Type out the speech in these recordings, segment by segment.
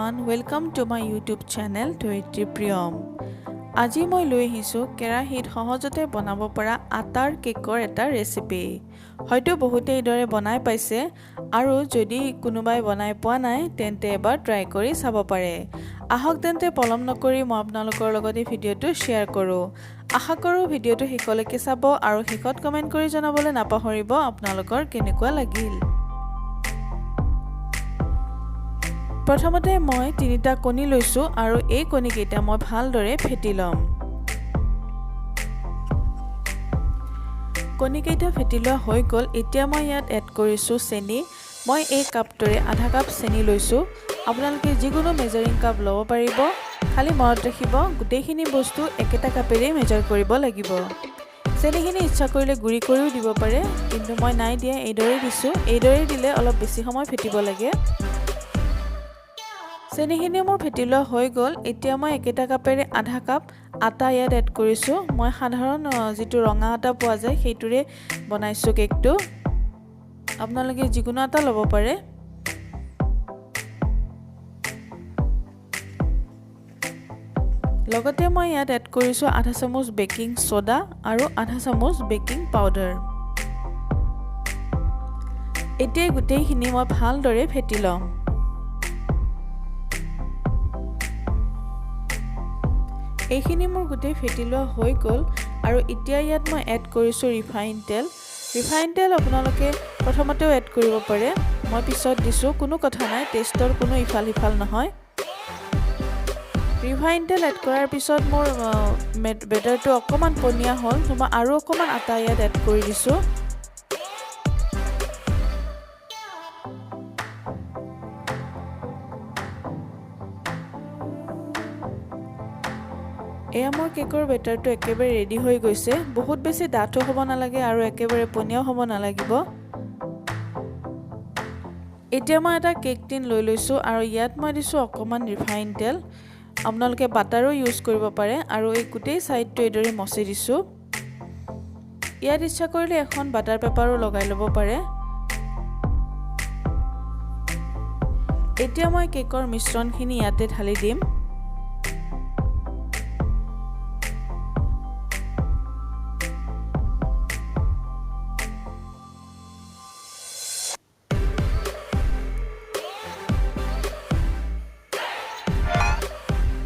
Everyone, welcome to my YouTube channel Dharitri Priyam. আজি মই লৈ আহিছোঁ কেৰাহীত সহজতে বনাব পৰা আটাৰ কেকৰ এটা ৰেচিপি। হয়তো বহুতে এইদৰে বনাই পাইছে আৰু যদি কোনোবাই বনাই পোৱা নাই তেন্তে এবাৰ ট্ৰাই কৰি চাব পাৰে। আহক তেন্তে পলম নকৰি মই আপোনালোকৰ লগত এই ভিডিঅ'টো শ্বেয়াৰ কৰোঁ। আশা কৰোঁ ভিডিঅ'টো শেষলৈকে চাব আৰু শেষত কমেণ্ট কৰি জনাবলৈ নাপাহৰিব আপোনালোকৰ কেনেকুৱা লাগিল। প্ৰথমতে মই তিনিটা কণী লৈছোঁ আৰু এই কণীকেইটা মই ভালদৰে ফেটি ল'ম। কণীকেইটা ফেটি লোৱা হৈ গ'ল। এতিয়া মই ইয়াত এড কৰিছোঁ চেনি। মই এই কাপটোৰে আধা কাপ চেনি লৈছোঁ। আপোনালোকে যিকোনো মেজাৰিং কাপ ল'ব পাৰিব, খালি মনত ৰাখিব গোটেইখিনি বস্তু একেটা কাপেৰেই মেজাৰ কৰিব লাগিব। চেনিখিনি ইচ্ছা কৰিলে গুড়ি কৰিও দিব পাৰে, কিন্তু মই নাই দিয়া, এইদৰেই দিছোঁ। এইদৰেই দিলে অলপ বেছি সময় ফেটিব লাগে। চেনিখিনি মোৰ ফেটি লোৱা হৈ গ'ল। এতিয়া মই একেটা কাপেৰে আধা কাপ আটা ইয়াত এড কৰিছোঁ। মই সাধাৰণ যিটো ৰঙা আটা পোৱা যায় সেইটোৰে বনাইছোঁ কেকটো। আপোনালোকে যিকোনো আটা ল'ব পাৰে। লগতে মই ইয়াত এড কৰিছোঁ আধা চামুচ বেকিং ছ'ডা আৰু আধা চামুচ বেকিং পাউডাৰ। এতিয়া গোটেইখিনি মই ভালদৰে ফেটি ল'ম। এইখিনি মোৰ গোটেই ফেটি লোৱা হৈ গ'ল আৰু এতিয়া ইয়াত মই এড কৰিছোঁ ৰিফাইন তেল। ৰিফাইন তেল আপোনালোকে প্ৰথমতেও এড কৰিব পাৰে, মই পিছত দিছোঁ, কোনো কথা নাই, টেষ্টৰ কোনো ইফাল সিফাল নহয়। ৰিফাইন তেল এড কৰাৰ পিছত মোৰ বেটাৰটো অকণমান পনীয়া হ'ল, মই আৰু অকণমান আটা ইয়াত এড কৰি দিছোঁ। এয়া মোৰ কেকৰ বেটাৰটো একেবাৰে ৰেডি হৈ গৈছে। বহুত বেছি ডাঠো হ'ব নালাগে আৰু একেবাৰে পনীয়াও হ'ব নালাগিব। এতিয়া মই এটা কেক টিন লৈ লৈছোঁ আৰু ইয়াত মই দিছোঁ অকণমান ৰিফাইন তেল। আপোনালোকে বাটাৰো ইউজ কৰিব পাৰে আৰু এই গোটেই ছাইডটো এইদৰে মচি দিছোঁ। ইয়াত ইচ্ছা কৰিলে এখন বাটাৰ পেপাৰো লগাই ল'ব পাৰে। এতিয়া মই কেকৰ মিশ্ৰণখিনি ইয়াতে ঢালি দিম।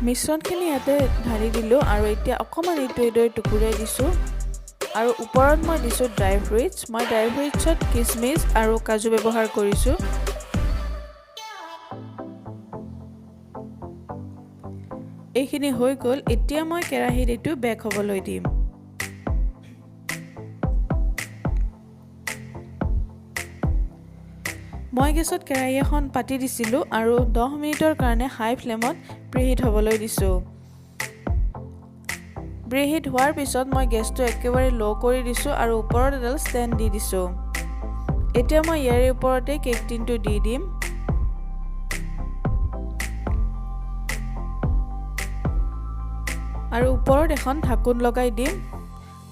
মিশ্ৰণখিনি ইয়াতে ঢালি দিলোঁ আৰু এতিয়া অকণমান এইটো এইদৰে টুকুৰাই দিছোঁ আৰু ওপৰত মই দিছোঁ ড্ৰাই ফ্ৰুইটছ। মই ড্ৰাই ফ্ৰুইটছত কিচমিচ আৰু কাজু ব্যৱহাৰ কৰিছোঁ। এইখিনি হৈ গ'ল। এতিয়া মই কেৰাহীত এইটো বেক হ'বলৈ দিম। মই গেছত কেৰাহী এখন পাতি দিছিলোঁ আৰু 10 মিনিটৰ কাৰণে হাই ফ্লেমত প্ৰিহিট হ'বলৈ দিছোঁ। প্ৰিহিট হোৱাৰ পিছত মই গেছটো একেবাৰে ল' কৰি দিছোঁ আৰু ওপৰত এডাল ষ্টেণ্ড দি দিছোঁ। এতিয়া মই ইয়াৰে ওপৰতে কেক টিনটো দি দিম আৰু ওপৰত এখন ঢাকোন লগাই দিম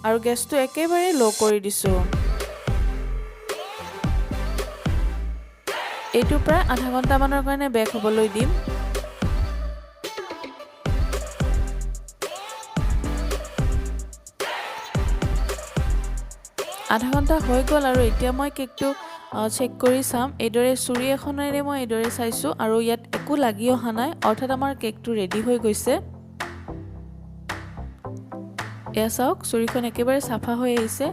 আৰু গেছটো একেবাৰে ল' কৰি দিছোঁ। এইটো প্ৰায় আধা ঘণ্টামানৰ কাৰণে বেক হ'বলৈ দিম। আধা ঘণ্টা হৈ গ'ল আৰু এতিয়া মই কেকটো চেক কৰি চাম। এইদৰে চুৰি এখনেৰে মই এইদৰে চাইছোঁ আৰু ইয়াত একো লাগি অহা নাই, অৰ্থাৎ আমাৰ কেকটো ৰেডি হৈ গৈছে। এয়া চাওক, চুৰিখন একেবাৰে চাফা হৈ আহিছে।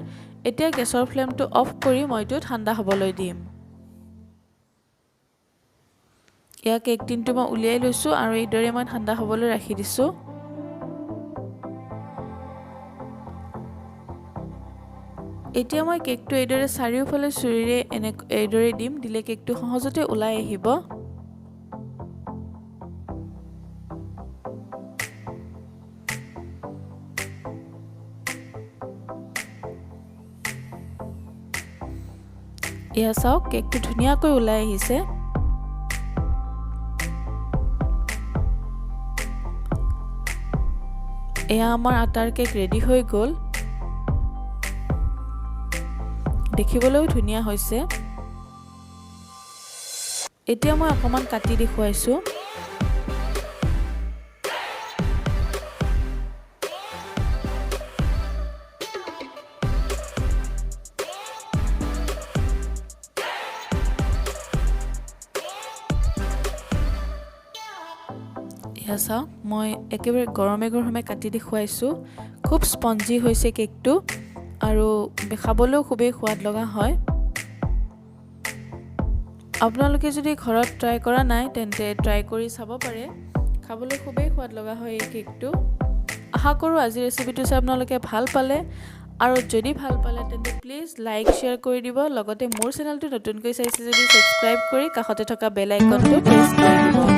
এতিয়া গেছৰ ফ্লেমটো অফ কৰি মই এইটো ঠাণ্ডা হ'বলৈ দিম। এয়া কেক টিনটো মই উলিয়াই লৈছোঁ আৰু এইদৰে মই ঠাণ্ডা হ'বলৈ ৰাখি দিছোঁ। এতিয়া মই কেকটো এইদৰে চাৰিওফালে চুৰিৰে এইদৰে দিম, দিলে কেকটো সহজতে ওলাই আহিব। এয়া চাওক, কেকটো ধুনীয়াকৈ ওলাই আহিছে। এয়া আমাৰ আটাৰ কেক ৰেডি হৈ গ'ল। দেখিবলৈও ধুনীয়া হৈছে। এতিয়া মই অকণমান কাটি দেখুৱাইছোঁ। এয়া চাওক, মই একেবাৰে গৰমে গৰমে কাটি দেখুৱাইছোঁ। খুব স্পঞ্জি হৈছে কেকটো আৰু খাবলৈও খুবেই সোৱাদ লগা হয়। আপোনালোকে যদি ঘৰত ট্ৰাই কৰা নাই, তেন্তে ট্ৰাই কৰি চাব পাৰে। খাবলৈ খুবেই সোৱাদ লগা হয় এই কেকটো। আশা কৰোঁ আজিৰ ৰেচিপিটো চাই আপোনালোকে ভাল পালে আৰু যদি ভাল পালে, তেন্তে প্লিজ লাইক, শ্বেয়াৰ কৰি দিব। লগতে মোৰ চেনেলটো নতুনকৈ চাইছে যদি ছাবস্ক্ৰাইব কৰি কাষতে থকা বেল আইকনটো প্ৰেছ কৰি দিব।